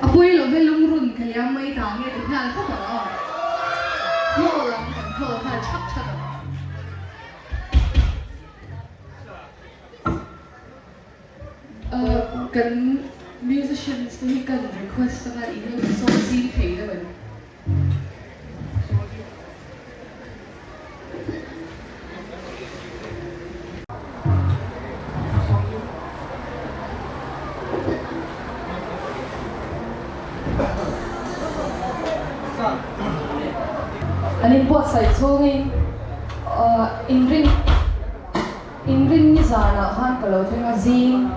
A pawi lo ve lungrun ka liam mai ta nge ti nghal phawt ang aw. Hnawl lam kan hnawl nghal thak thak ang. Kan musicians te hi kan request anga in lo sawm zing thei deuh em? An inbuatsaih chhungin inrin inrin ni zanah khan ka lo thleng a, zing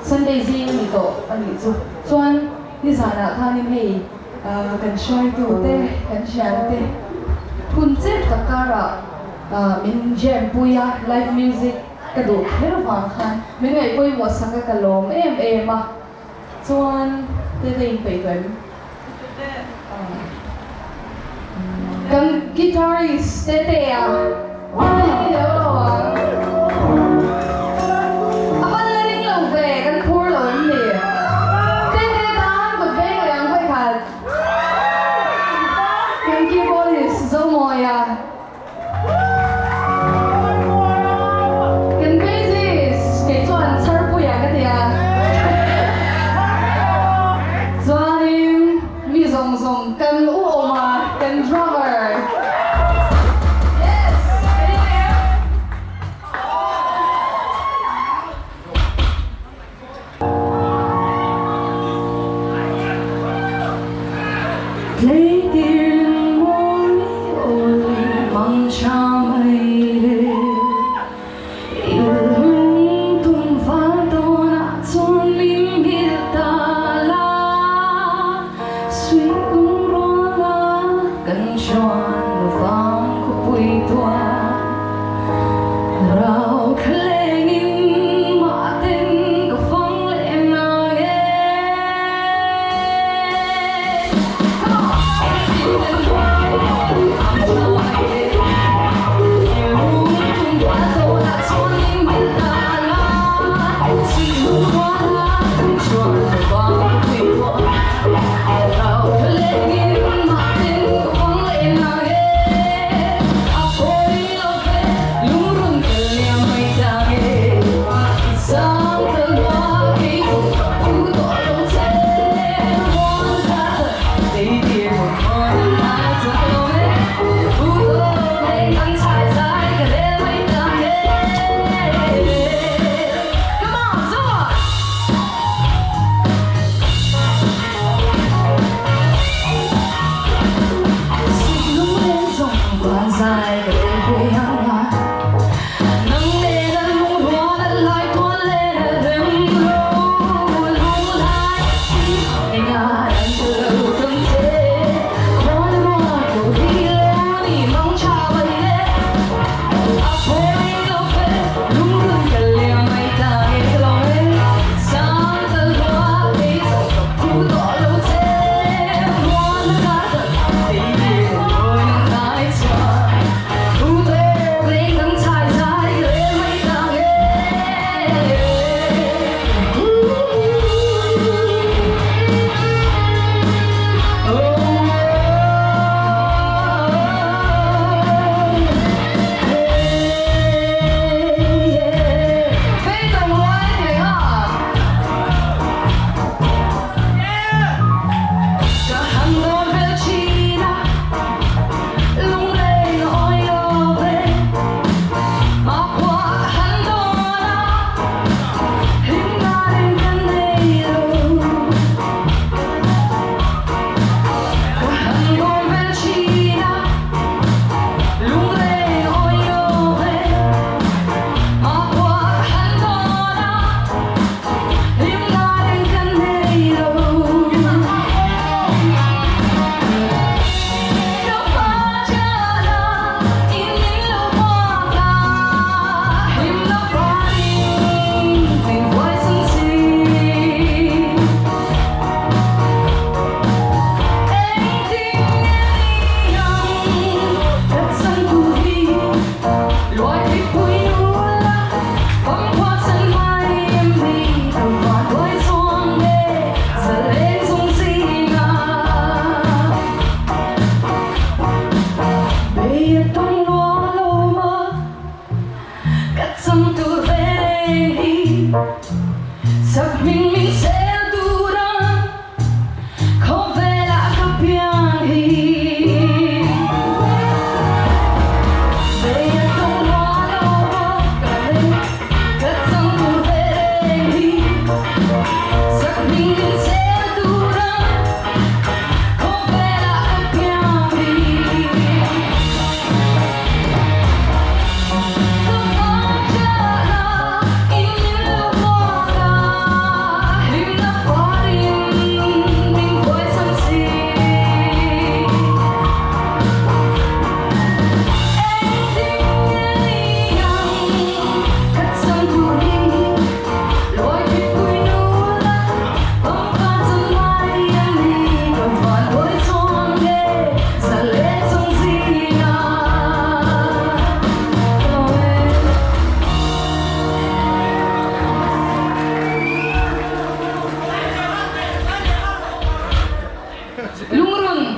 Sunday zing a ni tawh a nih chu. Chuan nizanah khanin hei kan hruaitu te, kan thian te hun chep tak karah min jam pui a, live music ka duh kher vang khan min ngaih pawimawh sak a ka lawm em em a. Chuan tete in peih tawh em? Kan guitarist tete a ni deuh lo ang. A van la ring lo ve, kan phur lo em ni? Tete tan kut beng leh ang hawi khat. Kan keyboardist Zomawia. Kan bassist kei chuan Chharpuia ka ti a. Chuanin mi zawng zawng kan u awm a, kan drummer. Yes! Kan in em?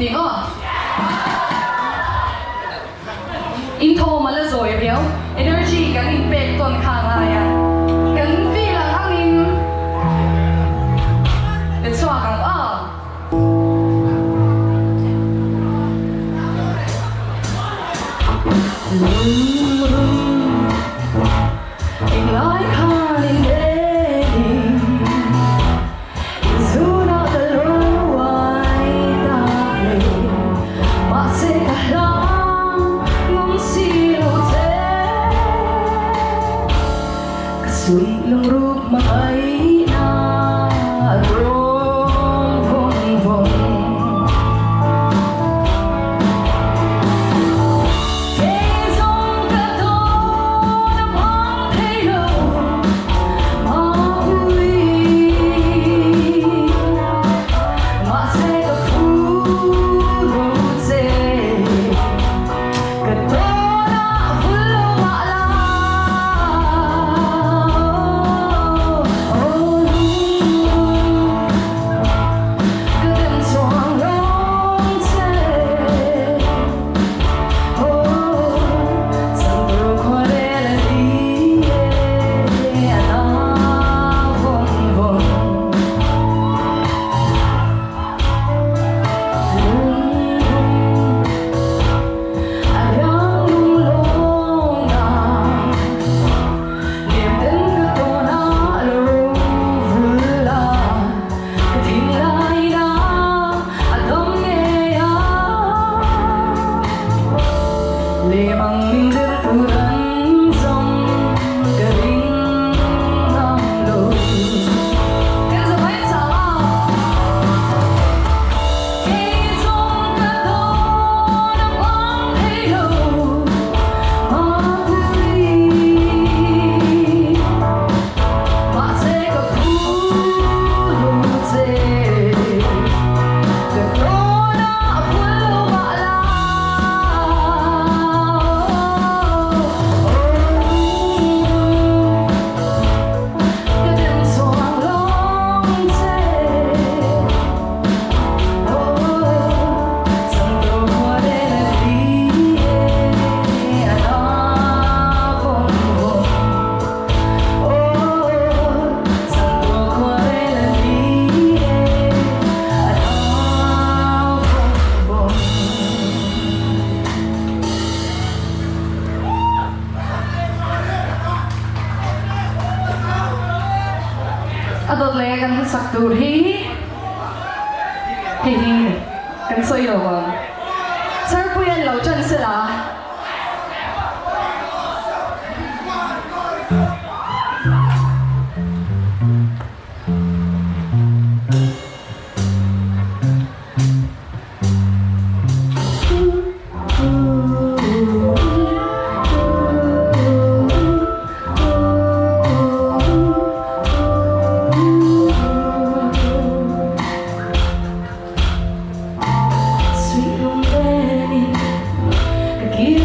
tih aw. In thawm a la zawi riau. Energy kan inpek tawn kha a ngai a. Kan feel ang angin pe chhuak ang aw. Englai khan in lenin inzunah ka lo uai tak le. Mahse ka hlang ngam si lo che. Ka suih lungruk hmangaihna a rawm vawng vawng. Kei zawng ka dawn a hmang thei lo mapui. Mahse ka phu lo che. Ka dawn a vul lo mah la. Aw lung ka dem chuang lawng che. A dawt leh kan sak tur hi hei hi kan sawi lo ang. Sarpui an lo ṭan sela. Suih lunglen in ka kir.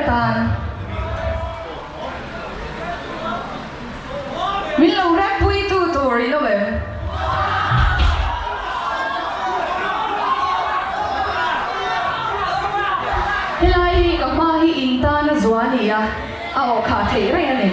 atan min lo rap pui tu tur in awm em? Helai hi ka hma hi in tan a zua a ni a, a awh khah theih reng a ni.